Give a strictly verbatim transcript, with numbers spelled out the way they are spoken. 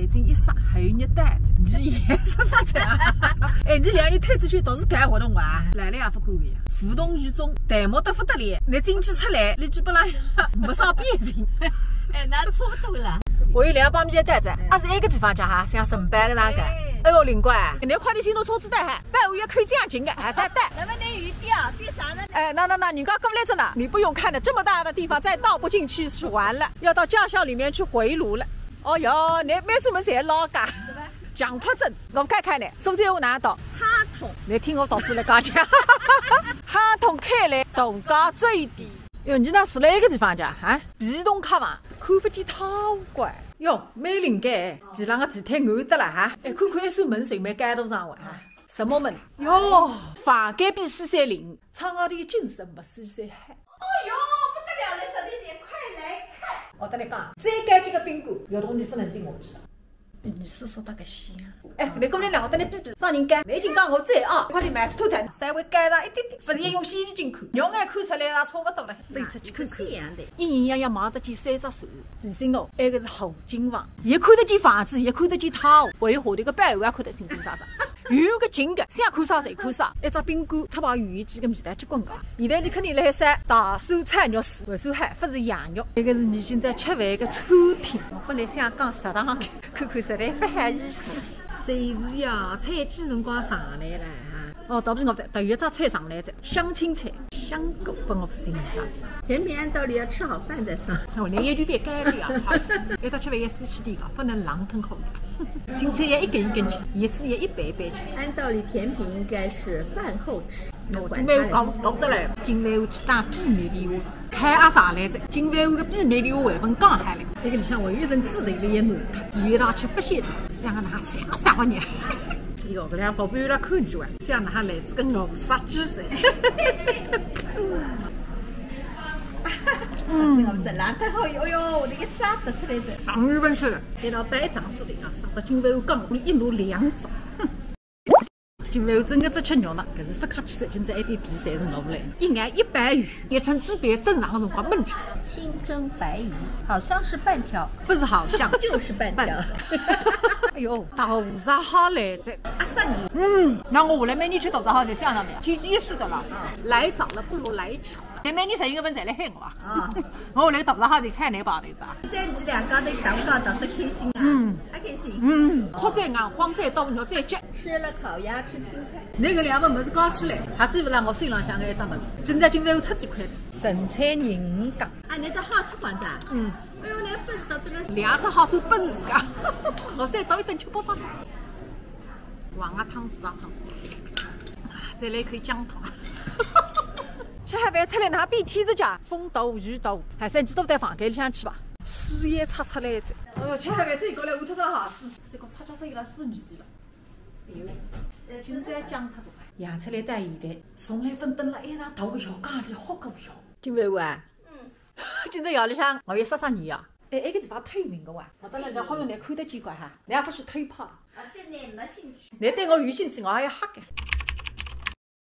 进一煞还有热带子，你也是发展啊？哎，你两人推出去都是干活动啊？来了也不够的呀，无动于衷，淡漠得不得了。你进去出来，你基本上没啥变化。哎，那差不多了。我有两把米袋子，啊是埃个地方讲哈，像上班个那个。哎。哎哟，灵光啊，侬快点先拿车子带好，班委要扣奖金的，还是要带。那么侬有点啊，为啥呢？哎，那那那，你刚过来着呢，你不用看了，这么大的地方再倒不进去是完了，要到驾校里面去回炉了。哦哟，侬蛮专门侪老家。强迫症，我看看呢，苏州话哪读？哈筒。侬听我读出来讲讲。哈筒开来，动家这一点。哟，你那是哪个地方家啊？被动客房，看不见窗户。哟，蛮灵个，地浪个地毯暗得了哈。哎，看看一扇门，谁没盖到上哇？什么门？哟，房间比四三零，窗外头精神没四三好。哦哟，不得了了，小姐姐，快来看。我跟你讲，再盖这个宾馆，有东西不能进我们了。 你说说大个心啊。哎，侬过来两个，等侬比比啥人干，侬已经讲我最啊，快点买只头疼，稍微盖上一点点，不是用洗衣机进去，用眼看出来啦，差不多了。再出去看看。是一样的。隐隐约约望得见三只船，提醒我，埃个是后金房，也看得见房子，也看得见塔，还有下头个板，我也看得清清爽爽。有个景个，想看啥侪看啥，一只宾馆，特别有一记个味道结棍个。现在是肯定来三大蔬菜肉丝，还算好，不是羊肉。这个是你现在吃饭个餐厅，我本来想讲食堂。 看看实在不好意思。随时呀，菜几辰光上来了哈。哦，倒不是我的，倒有一只菜上来着，香青菜，香菇，帮我寻一下子。甜品按道理要吃好饭再上。我连一顿饭干了呀，哈。一道吃饭要死气的个，不能狼吞虎咽。青菜要一根一根吃，叶子要一瓣一瓣吃。按道理甜品应该是饭后吃。 我都没有讲，讲得来，今晚我去打秘密电话，开阿上来着，今晚我个秘密电话还分讲下来，那个里向我有一人指头了也弄脱，有一道去发现，像个哪像啥玩意？哟，搿两宝贝辣看着啊，像哪来这个我杀鸡噻。嗯，这个这烂太好，哎哟，我的一只得出来着。上日本去了，一道带一张子的啊，上到今晚我讲，我一路两张。 今晚我真个只吃肉了，搿是勿客气的，现在一点皮侪是我勿来。一眼一白鱼，也称之为正常的辰光焖条。清蒸白鱼，好像是半条。不是好像，就是半条。半条。哎哟，大闸蟹来着。阿啥人？嗯，那我下来每年吃大闸蟹侪想着侬，天气热死的了，来早了不如来巧。 那每年十一月份侪来喊我啊。啊。我来大闸蟹就看侬排队子啊。在你两家头打不到，打得开心啊。嗯。还开心。嗯，哭再硬，慌再多，尿再急。吃了烤鸭，吃青菜。那个两份物事搞起来，还追不上我手浪向个一只物事。今朝今朝有出几块，神采人讲。啊，侬只蟹吃光哉啊？嗯。哎哟，侬本事到得了。两只蟹算本事啊。我再倒一顿吃八只。黄鸭汤、四菜汤，啊，再来一口姜汤。 吃好饭出来哪能变天子脚，风大雨大，还是你都到房间里向去吧。水也擦擦来着。哎哟，吃好饭再过来，我头上好水，这个擦擦这一拉水泥地了。哎哟，今朝讲他怎么？养出来到现在，从来勿蹲辣一场大个浴缸里好过浴。今晚啊？嗯。今朝夜里向我要杀杀你呀。哎，埃个地方透明个哇，我到了这好像来看得见个哈，人家勿是偷拍。啊，对侬没兴趣。侬对我有兴趣，我还要吓个。